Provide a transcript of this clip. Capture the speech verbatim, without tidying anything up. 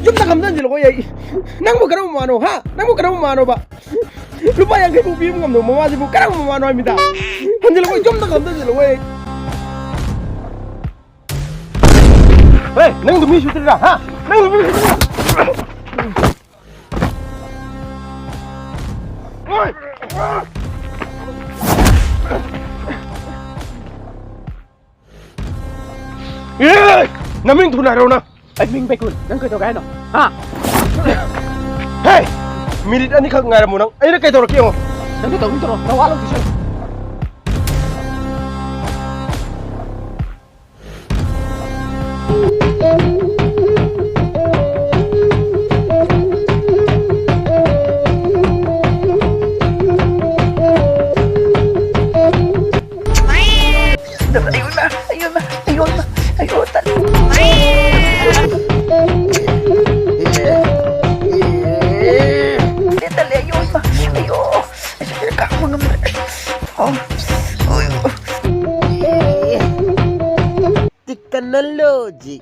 ꯌꯨꯝꯗ ꯈꯝꯗꯟꯁꯤꯜꯂꯛꯑꯣ ꯑꯩ꯫ ꯅꯪꯕꯨ ꯀꯔꯝꯕ ꯃꯃꯥꯅꯣ, ꯍꯥ? ꯅꯪꯕꯨ ꯀꯔꯝꯕ ꯃꯃꯥꯅꯣꯕ? ꯂꯨꯄꯥ ꯌꯥꯡꯈꯩ ꯐꯥꯎ ꯄꯤꯕ ꯉꯝꯗꯕ ꯃꯃꯥꯁꯤꯕꯨ ꯀꯔꯝꯕ ꯃꯃꯥꯅꯣ ꯍꯥꯏꯕꯅꯤꯗ? ꯍꯟꯖꯤꯜꯂꯛꯑꯣ, ꯌꯨꯝꯗ ꯈꯝꯗꯟꯁꯤꯜꯂꯛꯑꯣ ꯑꯩ꯫ ꯍꯦ, ꯅꯪꯗꯣ ꯃꯤ ꯁꯨꯗ꯭ꯔꯤꯔꯥ, ꯍꯥ? ꯅꯪꯗꯣ ꯃꯤ ꯁꯨꯗ꯭ꯔꯤꯔꯥ? ꯑꯦ! ꯅꯃꯤꯡ ꯊꯨꯅ ꯍꯥꯏꯔꯛꯑꯣ ꯅꯪ꯫ ꯑꯩ ꯃꯤꯡ ꯕꯩꯀꯨꯟ꯫ ꯅꯪ ꯀꯩꯗꯧꯒꯦ ꯍꯥꯏꯅꯣ? ꯍꯥ? ꯍꯦ! ꯃꯤꯅꯤꯠ ꯑꯅꯤꯈꯛ ꯉꯥꯏꯔꯝꯃꯣ ꯅꯪ꯫ ꯑꯩꯅ ꯀꯩꯗꯧꯔꯛꯀꯦ ꯌꯦꯡꯉꯣ꯫ ꯅꯪ ꯀꯩꯗꯧꯅꯤ ꯇꯧꯔꯣ꯫ ꯅꯋꯥ ꯂꯧꯗꯣꯏꯁꯦ꯫ ꯑꯌꯣ ꯏꯃꯥ, ꯑꯌꯣ ꯏꯃꯥ, ꯑꯌꯣ ꯏꯃꯥ, ꯑꯌꯣ ꯇꯜꯂꯦ꯫ ꯇꯜꯂꯦ, ꯇꯜꯂꯦ, ꯑꯌꯣ ꯏꯃꯥ, ꯑꯌꯣ꯫ ꯑꯩ ꯀꯥꯡꯕ ꯉꯝꯗ꯭ꯔꯦ꯫ ꯑꯣ, ꯑꯣ꯫ ꯇꯤꯀꯅꯣꯂꯣꯖꯤ꯫